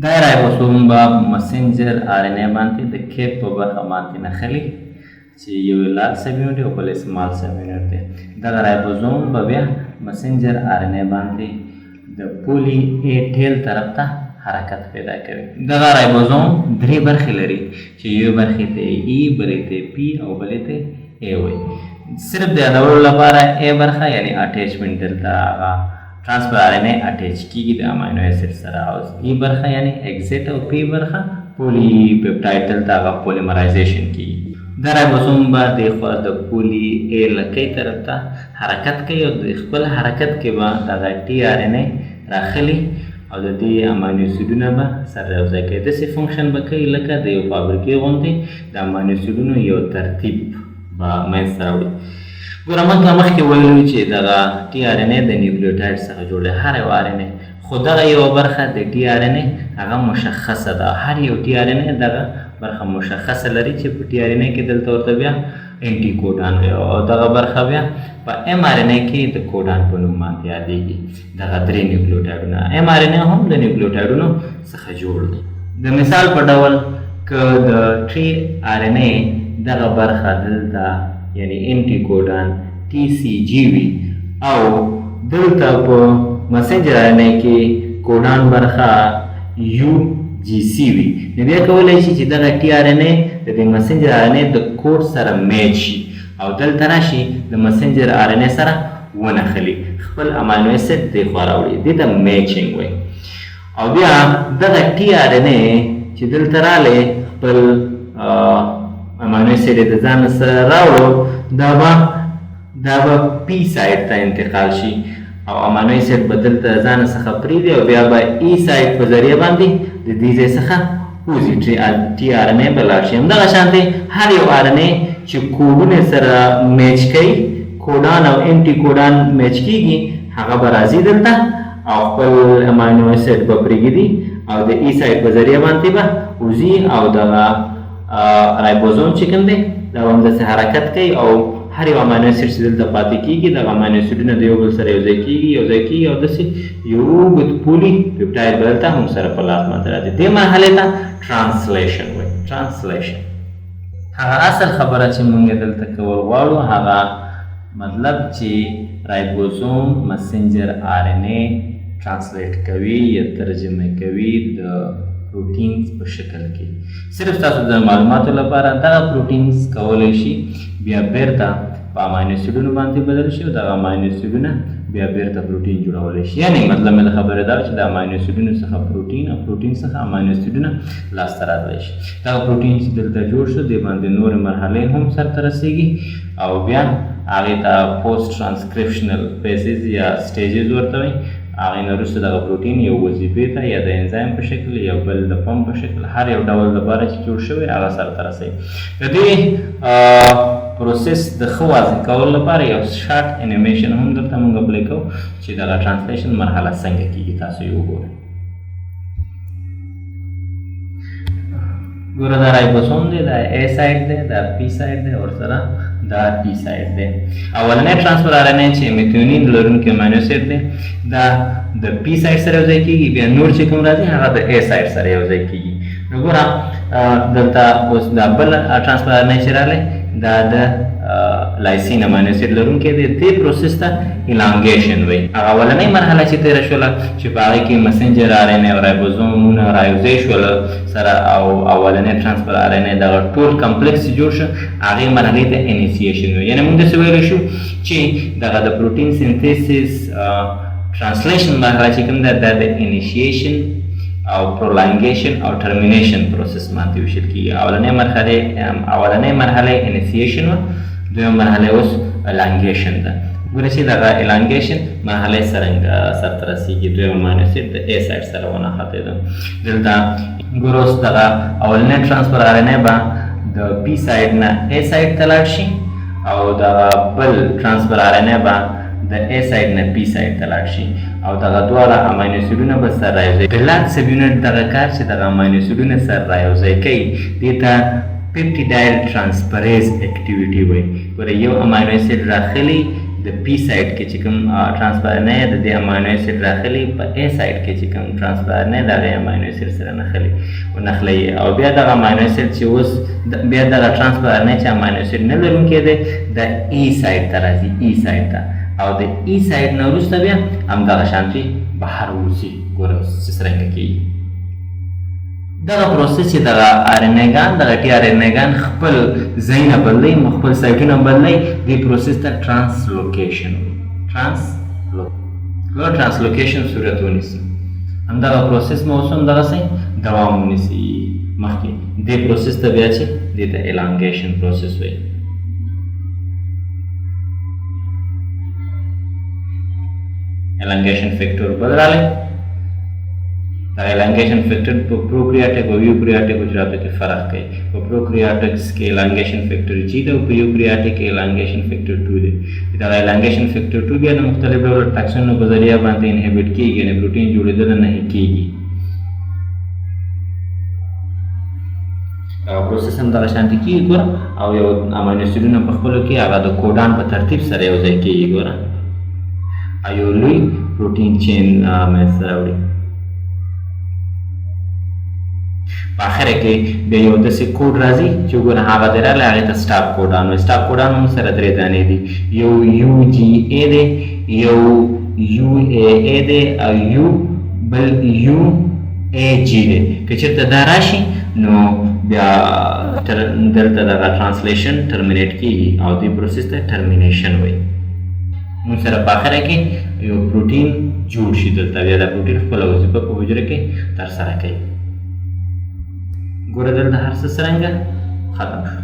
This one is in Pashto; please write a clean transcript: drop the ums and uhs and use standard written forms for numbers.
دا رایبوسوم به مسنجر آر ان ای باندې د کیپ په برخه باندې نښلي، چې یو لارج سب یونټ او بل سمال سب یونټ دی. دغه رایبوزوم به بیا مسنجر آر ان ای باندې د پولي ای ټیل طرف ته حرکت پیدا کوي. دغه رایبوزوم درې برخې لري، چې یوې برخې ته ای، بلې ته پی او بلې ته ای وایي. صرف د یادولو لپاره، ای برخه یعنی اټیچمنټ، دلته هغه ټرانسفر آر ان ای اټیچ کیږي د امینو اسید سره، او ای برخه یعنی اگزیټ، او پی برخه پولی پیپټاید، دلته هغه پولیمرایزیشن کیږي. دا رایبوسوم به د خوا د پولي ای لکۍ طرف ته حرکت کوي، او د خپل حرکت کې به دغه ټي آر ان ای راخلي او د دې امینو اسیدونه به سره یو ځای کوي. داسې فنکشن به کوي لکه د یو فابریکې غوندې، د امینو اسیدونو یو ترتیب به منځته راوړي. ګوره، موږ مخکې ویلو چې دغه ټي آر ان ای د نیوکلیوټاید څخه جوړ دی، هر یو آر ان ای، خو دغه یوه برخه د ټي آر ان ای هغه مشخصه ده. هر یو ټي آر ان ای دغه برخه مشخصه لري، چې په ټي آر ان ای کې دلته ورته بیا انټي کوډان وي، او دغه برخه بیا په ایم آر ان ای کې د کوډان په نوم باندې یادېږي. دغه درې نیوکلیوټایډونه، ایم آر ان ای هم د نیوکلیوټایډونو څخه جوړ دی. د مثال په ډول، که د ټي آر ان ای دغه برخه دلته یعنی انټي کوډان ټي سی جی وي، او دلته په مسنجر آر ان ای کې کوډان برخه یو جی سی وي، نو بیا کولی شي چې دغه ټي آر ان ای د دې مسنجر آر ان ای د کوډ سره میچ شي، او دلته راشي د مسنجر آر ان ای سره ونښلي، خپل امینو اسید دې خوا راوړي. دې ته میچینګ وایي. او بیا دغه ټي آر ان ای چې دلته راغلی، خپل امینو اسید د ځان سره راوړو، دا به پی سایت ته انتقال شي، او امینو اسید به دلته ځان څخه پریږدي، او بیا به ای سایت په ذریعه باندې د دې ځای څخه وځي، ټي آر ان ای به لاړ شي. همدغه شان دی، هر یو آر ان ای چې کوډونه سره میچ کوي، کوډان او انټي کوډان میچ کیږي، هغه به راځي دلته او خپل امینو اسید به پرېږدي، او د ای سایت په ذریعه باندې به وځي، او دغه رایبوزوم چې کوم دی، دا به همداسې حرکت کوي، او هر یو امینو اسید چې دلته پاتې کیږي، دغه امینو اسیدونه د یو بل سره یو ځای کیږي، یو ځای کیږي، او داسې یو اوږد پولي پیپټاید به دلته هم سره په لاس باندې راځي. دې مرحلې ته ترانسلیشن وایي. ترانسلیشن، هغه اصل خبره چې مونږ دلته کول غواړو، هغه مطلب چې رایبوزوم مسنجر آر ان ای ترانسلیټ کوي یا ترجمه کوي د پروټینز په شکل کې. صرف تاسو د معلوماتو لپاره، دغه پروټینز کولی شي بیا بیرته په امینو اسیدونو باندې بدل شي، او دغه امینو اسیدونه بیا بیرته پروټین جوړولی شي. یعنی مطلب مې د خبرې دا چې د امینو اسیدونو څخه پروټین او پروټین څخه امینو اسیدونه لاسته راتلی شي. دغه پروټین چې دلته جوړ شو، دې باندې نورې مرحلې هم سرته رسیږي، او بیا هغې ته پوسټ ترانسکریپشنل فیسز یا سټیجز ورته وایي. هغې نه وروسته دغه پروټین یو وظیفې ته، یا د انزایم په شکل یا بل د پمپ په شکل، هر یو ډول لپاره چې جوړ شوی، هغه سرته رسوي. د دې پروسس د ښه واضح کولو لپاره یو شارټ انیمیشن هم دلته موږ پلی کوو، چې دغه ترانسلیشن مرحله څنګه کیږي، تاسو یې وګورئ. ګوره، دا رایبوسوم دی، دا ای سایت دی، دا پی سایت دی، ورسره دا ای سایت دی. اولنی ترانسفر آر ان ای چې میتیونین لرونکی امینو اسید دی، دا د پی سایت سره یو ځای کیږي. بیا نور چې کوم راځي، هغه د ای سایت سره یو ځای کیږي. نو ګوره، دلته اوس دا بل ترانسفر آر ان ای چې راغلی، دا د لایسین امینو اسید لرونکی دی. دې پروسس ته الانګیشن وایي. هغه اولنۍ مرحله چې تېره شوله، چې په هغې کې مسنجر آر ان ای او رایبوزومونه رایوځای شول سره، او اولنی ترانسفر آر ان ای دغه ټول کمپلیکس چې جوړ شو، هغې مرحلې ته انیسیشن وایي. یعنې موږ داسې ویلی شو چې دغه د پروټین سنتھیسس ترانسلیشن مرحله چې کوم ده، دا د انیشیشن او پرولانګیشن او ټرمینیشن پروسس باندې ویشل کیږي. اولنۍ مرحله انیسیشن وه، دویمه مرحله اوس الانګیشن ده. ګوره چې دغه الانګیشن مرحله څرنګه سرته رسیږي. دویمه امینو اسید د ای سایت سره ونښتې ده. دلته ګوره، اوس دغه اولنی ترانسفر آر ان ای به د پی سایت نه ای سایت ته لاړ شي، او دغه بل ترانسفر آر ان ای به د ای سایت نه پی سایت ته لاړ شي، او دغه دواړه امینو اسیدونه به سره رايوځای. د لارج سب یونټ دغه کار چې دغه امینو اسیدونه سره رايوځای کوي، دې ته پیپټیډایل ترانسفریز اکټیویټي وایي. ګوره، یو امینو اسید راخلي، د پی سایټ کې چې کوم ټرانسفر ار ان ای د دې امینو اسید راخلي، په ای سایټ کې چې کوم ټرانسفر ار ان ای د هغې امینو اسید سره نښلي ونښلوي، او بیا دغه امینو اسید چې اوس بیا دغه ټرانسفر ار ان ای چې امینو اسید نه لرونکی دی د ای سایټ ته راځي، ای سایټ ته، او د ای سایټ نه وروسته بیا همدغه شانتي بهر ووځي. ګوره اوس چې څرنګه کېږي دغه پروسس چې دغه ار ان ای ګان، دغه ټي ار ان ای ګان خپل ځایونه بدلوي، خپل سایټونه بدلوي، دې پروسس ته ترانسلوکیشن وایي. ترانسلوکیشن صورت ونیسي، همدغه پروسس مو اوس هم دغسې دوام ونیسي مخکې. دې پروسس ته بیا چې دې ته الانګیشن پروسس وایي. الانګیشن فیکټور بل راغلی. دا الانګیشن فیکټر په پروکریاټک او یوکریاټک حجراتو کې فرق کوي. په پروکریاټکس کې الانګیشن فیکټر جی دی او په یوکریاټک کې الانګیشن فیکټر 2 دی. دغه الانګیشن فیکټر 2 بیا د مختلف ډول ټاکسینونو په ذریعه باندې انهیبیټ کېږي، یعنې پروټین جوړېدل نه کېږي. دغه پروسس هم دغه شانتې کېږي ګوره، او یو امینو اسیدونه په خپلو کې هغه د کوډان په ترتیب سره یو ځای کېږي ګوره، او یو لوی پروټین چین منځته راوړي. په آخره کې بیا یو داسې کوډ راځي چې وګوره هغه دی راغلی، هغې ته سټاپ کوډان وایي. سټاپ کوډان هم سره درې دانې دي، یو یو جی ای دی، یو یو ای ای دی، او یو بل یو ای جی دی. که چېرته دا راشي نو بیا دلته دغه ترانسلیشن ټرمینیټ کېږي او دې پروسس ته ټرمینیشن وایي. موږ سره په آخره کې یو پروټین جوړ شي، دلته بیا دا پروټین خپله وظیفه په حجره کې ترسره کوي. ګوره دلته هر څه څرنګه ختم شو.